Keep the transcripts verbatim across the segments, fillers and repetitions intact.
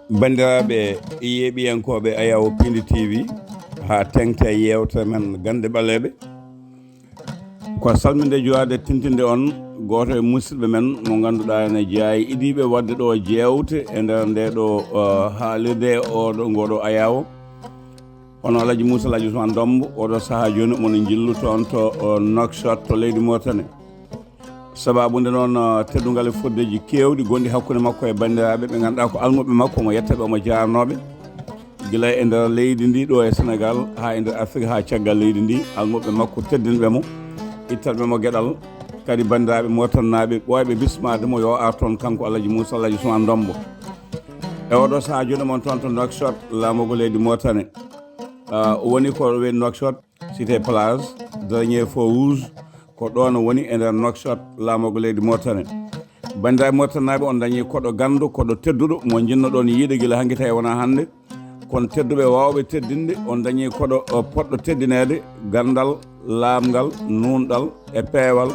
Banndiraaɓe yeeɓiyankooɓe Ayawo Pindi T V, haa teŋta e yeewtere men Gannde Ɓaleeɓe. Ko salminde juwaade tintinde on gooto e musidɓe men mo ngannduɗaa ene jeyaa e idiiɓe waɗde ɗo jeewte e nder nde ɗo, uh, haalirde e oɗo ngoɗo Ayawo. Hono Alaji Moussa Alaji Ousmane Dombo, oɗo sahaa jooni omo njillu toon to, uh, Nouakchott to leydi Mauritanie. Sababu nde noon, uh, teddungal e foddeeji keewɗi gonɗi hakkunde makko e banndiraaɓe ɓe ngannduɗaa ko almuɓe makko, omo yetta ɓe, omo jaarnooɓe. Gila e nder leydi ndi ɗo e Sénégal, haa e nder Afrique, haa caggal leydi ndi, almuɓe makko teddinɓe mo, ittanɓe mo geɗal. Kadi banndiraaɓe Mauritanie naaɓe ɓooyɓe bismaade mo yo ar toon kanko Alaji Moussa Alaji Ousmane Dombo. E oɗo sahaa jooni mon toon to Nouakchott, laamorgo leydi Mauritanie. Uh, o woni ko wiyee Nouakchott, Cité Plage, Dernier Feu Rouge, ko ɗoon o woni e nder Nouakchott, laamorgo leydi Mauritanie. Banndiraaɓe Mauritanie naaɓe, on dañi koɗo ganndo, koɗo tedduɗo, mo njiɗnoɗon yiide gila hanki tawi wonaa hannde. Kono tedduɓe waawɓe teddinde, on dañi koɗo, uh, poɗɗo teddineede, ganndal, laamngal, nuunɗal e peewal.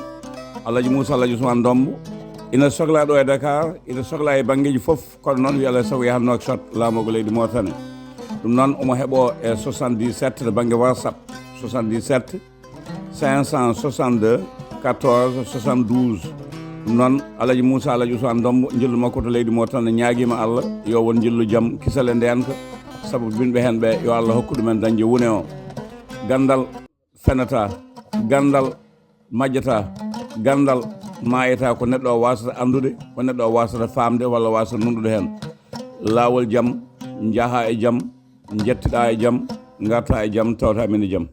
Alaji Moussa Alaji Ousmane Dombo ina soklaa ɗo e Dakar, ina soklaa e banngeeji fof. Kono noon, wi Alaa e sago yaha Nouakchott, laamorgo leydi Mauritanie. Ɗum noon, omo heɓoo e soixante-dix-sept to bannge WhatsApp, soixante-dix-sept, cinq cent soixante-deux, quatorze, soixante-douze. Ɗum noon, Alaji Moussa Alaji Ousmane Dombo, njillu makko to leydi Mauritanie, ñaagiima Allah yo won njillu jam, kisal e ndeenka, sabu binɓe heen ɓe, yo Allah hokku ɗumen dañde wune o. Ganndal fenataa, ganndal majjataa, ganndal maayataa, ko neɗɗo o waasata anndude, ko neɗɗo o waasata faamde walla waasata nunɗude heen. Laawol jam, njahaa e jam, njettiɗaa e jam, ngartaa e jam, tawtaa min e jam.